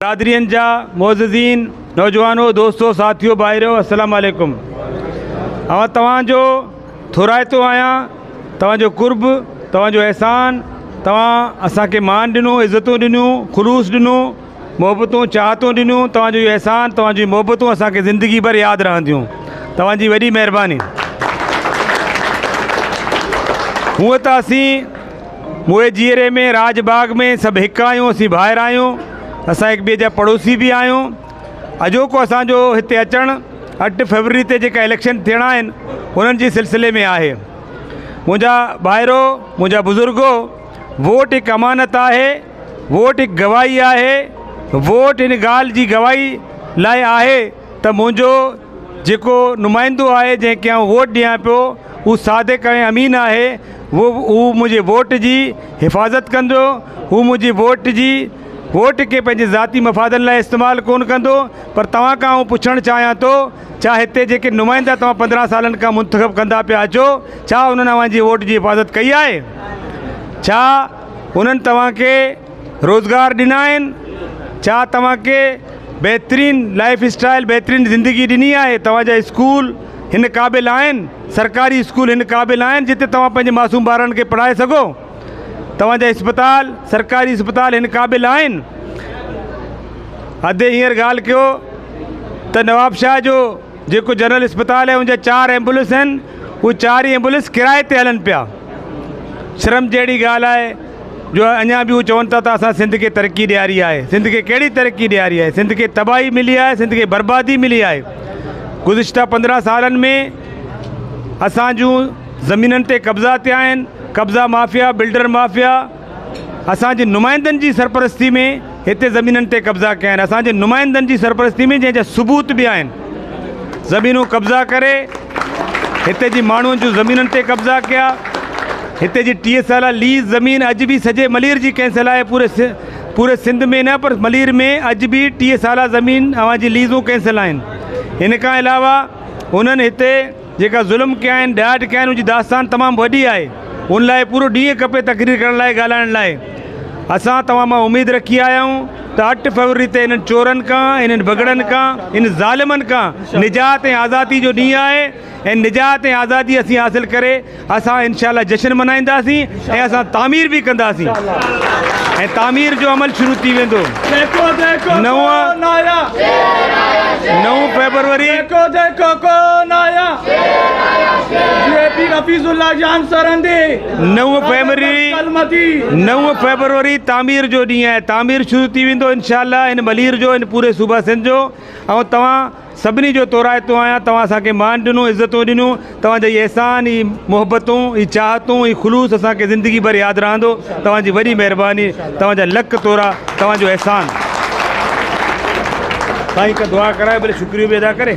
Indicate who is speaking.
Speaker 1: برادرين جا معززين، نوجوانو، دوستو، ساٿيو، ڀائرو، السلام عليڪم. آئون توهان جو ٿورائتو آهيان، توهان جو قرب، توهان جو احسان، توهان اسان کي مان ڏنو، عزتون ڏنيون، خلوص ڏنو، محبتون، چاهتون ڏنيون، توهان جو اهو احسان، توهان جون محبتون اسان کي زندگي ڀر ياد رهنديون. توهان جي وڏي مهرباني. هونء ته اسين موئي جيئري ۾ راڄ باغ ۾ سڀ هڪ آهيون، اسين ڀائر آهيون، اسان هڪ ٻئي جا پڙوسي به آهيون. اڄوڪو اسان جو هتي اچڻ 8 فيبروري تي جيڪا اليڪشن ٿيڻا آهن انهن جي سلسلي ۾ آهي. منهنجا ڀائرو، منهنجا بزرگو، ووٽ هڪ امانت آهي، ووٽ هڪ گواهي آهي، ووٽ هن ڳالهه جي گواهي لاء آهي ته منهنجو جيڪو نمائندو آهي جنهن کي آئون ووٽ ڏيان پيو هو صادق ۽ امين آهي، هو منهنجي ووٽ جي حفاظت ڪندو، هو منهنجي ووٽ جي ووٽ کي پنهنجي ذاتي مفادن لاء استعمال ڪونه ڪندو. پر توهان کان آئون پڇڻ چاهيان ٿو، ڇا هتي جيڪي نمائندا توهان 15 سالن کان منتخب ڪندا پيا اچو، ڇا انهن اوهان جي ووٽ جي حفاظت ڪئي آهي؟ ڇا انهن توهان کي روزگار ڏنا آهن؟ ڇا توهان کي بهترين لائف اسٽائل، بهترين زندگي ڏني آهي؟ توهان جا اسڪول هن قابل آهن؟ سرڪاري اسڪول هن قابل آهن جتي توهان پنهنجي معصوم ٻارن کي پڙهائي سگهو؟ توهان جا اسپتال، سرڪاري اسپتال هن قابل آهن؟ ادي هينئر ڳالهه ڪيو ته نوابشاهه جو جيڪو جنرل اسپتال آهي ان جا 4 ايمبولينس آهن، اهي 4 ئي ايمبولينس ڪرائي تي هلن پيا. شرم جهڙي ڳالهه آهي جو اڃا به هو چون ٿا ته اسان سنڌ کي ترقي ڏياري آهي. سنڌ کي ڪهڙي ترقي ڏياري آهي؟ سنڌ کي تباهي ملي آهي، سنڌ کي بربادي ملي آهي. گذشته 15 سالن ۾ اسان جون زمينن تي قبضا ٿيا آهن، قبضا مافيا، بلڊر مافيا اسان جي نمائندن جي سرپرستي ۾ هتي زمينن تي قبضا ڪيا آهن. اسان جي نمائندن جي سرپرستي ۾ جنهن جا ثبوت به آهن، زمينون قبضا ڪري هتي جي ماڻهن جون زمينن تي قبضا ڪيا. هتي جي 30 سالا ليز زمين اڄ به سڄي ملير جي ڪينسل آهي، پوري سنڌ ۾ نه پر ملير ۾ اڄ به 30 سالا زمين اوهان جي ليزون ڪينسل آهن. ان کان علاوه انهن هتي جيڪا ظلم ڪيا آهن، ڏاڍ ڪيا آهن، ان جي داستان تمام وڏي آهي، ان لاء پورو ڏينهن کپي تقرير ڪرڻ لاء، ڳالهائڻ لاء. اسان توهان مان اميد رکي آيا آهيون ته 8 فيبروري تي انهن چورن کان، انهن بگڙن کان، انهن ظالمن کان نجات ۽ آزادي جو ڏينهن آهي ۽ نجات ۽ آزادي اسين حاصل ڪري اسان انشاء الله جشن ملهائينداسين ۽ اسان تعمير به ڪنداسين ۽ تعمير جو عمل شروع ٿي ويندو. 9 فيبروري 9 فيبروري تعمير جو ڏينهن آهي، تعمير شروع ٿي ويندو انشاء الله هن ملير جو، هن پوري صوبه سنڌ جو. ۽ توهان سڀني جو ٿورائتو آهيان، توهان اسان کي مان ڏنو، عزتون ڏنيون، توهان جا هي احسان، هي محبتون، هي چاهتون، هي خلوص اسان کي زندگي ڀر ياد رهندو. توهان جي وڏي مهرباني، توهان جا لک ٿورا، توهان جو احسان. سائين هڪ دعا ڪرايو، ڀلي شڪريو به ادا ڪري.